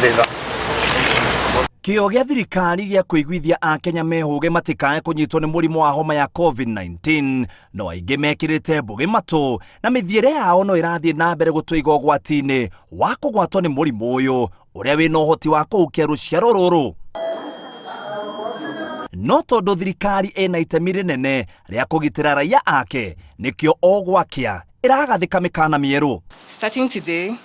Nziza. Kĩo gĩa thirikari gĩa kũiguithia Akenya mehũge matikae kũnyitwo nĩ mũrimũ wa homa ya COVID-19 no aingĩ mekĩrĩte mbũgĩ matũ na mĩthiĩre yao no ĩrathiĩ na mbere gũtũiga ũgwati-inĩ wa kũgwatwo nĩ mũrimũ ũyũ ũrĩa wĩna ũhoti wa kũhukia rũciaro rũrũ. No tondũ thirikari ĩna itemi rĩnene rĩa kũgitĩra raia ake, nĩkĩo o gwakĩa ĩragathĩka mĩkana mĩerũ. Starting today,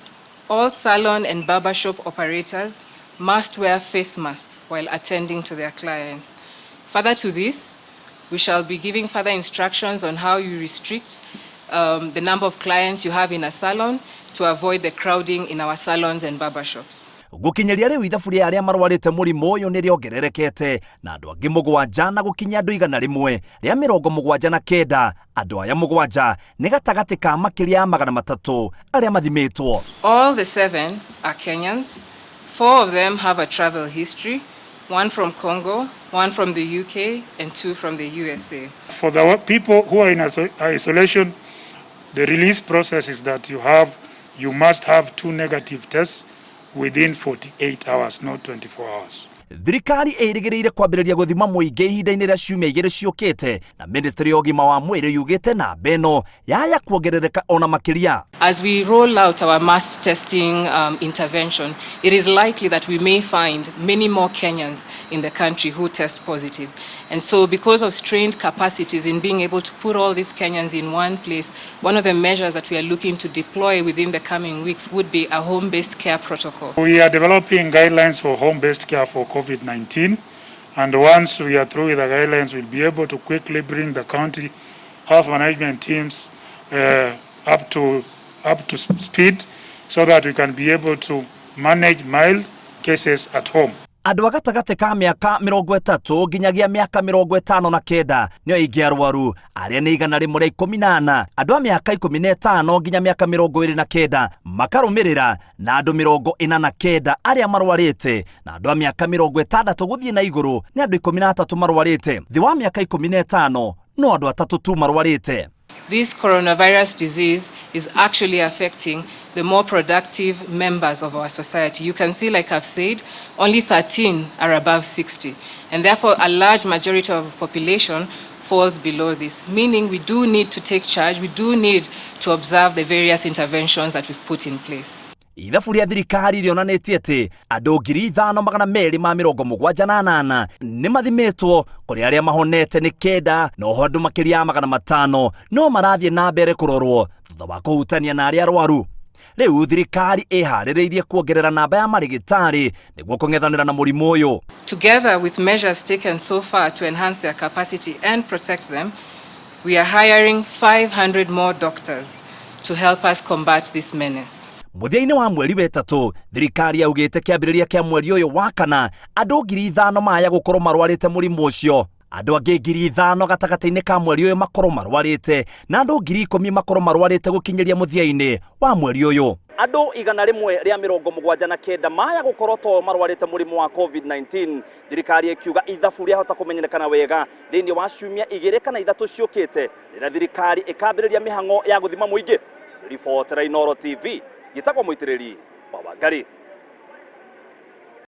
all salon and barbershop operators must wear face masks while attending to their clients. Further to this, we shall be giving further instructions on how you restrict the number of clients you have in a salon to avoid the crowding in our salons and barbershops. Gũkinyĩria rĩu ithabu rĩa arĩa marwarĩte mũrimũ ũyũ nĩ rĩongererekete na andũ angĩ 7 na gũkinya andũ 179. Andũ aya 7 nĩ gatagatĩ ka makĩria ya 300 arĩa mathimĩtwo. All the 7 are Kenyans. 4 of them have a travel history, 1 from Congo, 1 from the UK, and 2 from the USA. For the people who are in isolation, the release process is that you must have 2 negative tests within 48 hours, not 24 hours. Thirikari ĩrĩgĩrĩire kwambĩrĩria gũthima mũingĩ ihinda-inĩ rĩa ciumia 2 ciũkĩte na ministry ya ũgima wa mwĩrĩ yugĩte namba ĩno yaya kuongerereka ona makĩria. As we roll out our mass testing intervention, it is likely that we may find many more Kenyans in the country who test positive. And so because of strained capacities in being able to put all these Kenyans in one place, one of the measures that we are looking to deploy within the coming weeks would be a home-based care protocol. We are developing guidelines for home-based care for COVID-19, and once we are through with the guidelines, we'll be able to quickly bring the county health management teams up to speed so that we can be able to manage mild cases at home. Andũ a gatagatĩ ka mĩaka 30 nginyagia mĩaka 59 nĩo aingĩ arwaru arĩa nĩ 114. Andũ a mĩaka 15 nginya mĩaka 29 makarũmĩrĩra na andũ 49 arĩa marwarĩte, na andũ a mĩaka 60 gũthiĩ na igũrũ nĩ andũ 13 marwarĩte. Thĩ wa mĩaka 15 no andũ 3 tu marwarĩte. This coronavirus disease is actually affecting the more productive members of our society. You can see, like I've said, only 13 are above 60, and therefore a large majority of the population falls below this, meaning we do need to take charge, we do need to observe the various interventions that we've put in place. Ithabu rĩa thirikari rĩonanĩtie atĩ andũ 5278 nĩ mathimĩtwo, kũrĩ arĩa mahonete nĩ 9, na oho andũ makĩria ya 500 no marathiĩ na mbere kũrorwo thutha wa kũhutania na arĩa arwaru. Rĩu thirikari ĩharĩrĩirie kuongerera namba ya marĩgĩtarĩ nĩguo kũng'ethanĩra na mũrimũ ũyũ. Together with measures taken so far to enhance their capacity and protect them, we are hiring 500 more doctors to help us combat this menace. Mũthia-inĩ wa mweri wetatũ thirikari yaugĩte kĩambĩrĩria kĩa mweri ũyũ wa kana andũ 5,000 maya gũkorwo marwarĩte mũrimũ ũcio, andũ angĩ 5,000 gatagatĩ-inĩ ka mweri ũyũ makorwo marwarĩte, na andũ 10,000 makorwo marwarĩte gũkinyĩria mũthia-inĩ wa mweri ũyũ. Andũ 179 maya gũkorwo to marwarĩte mũrimũ wa COVID-19, thirikari ĩkiuga ithabu rĩahota kũmenyekana wega thĩinĩ wa ciumia 2 kana 3 ciũkĩte rĩrĩa thirikari ĩkambĩrĩria mĩhang'o ya gũthima mũingĩ. Ribotera Inooro TV, gĩtagwo Mũitĩrĩri wa Wangari.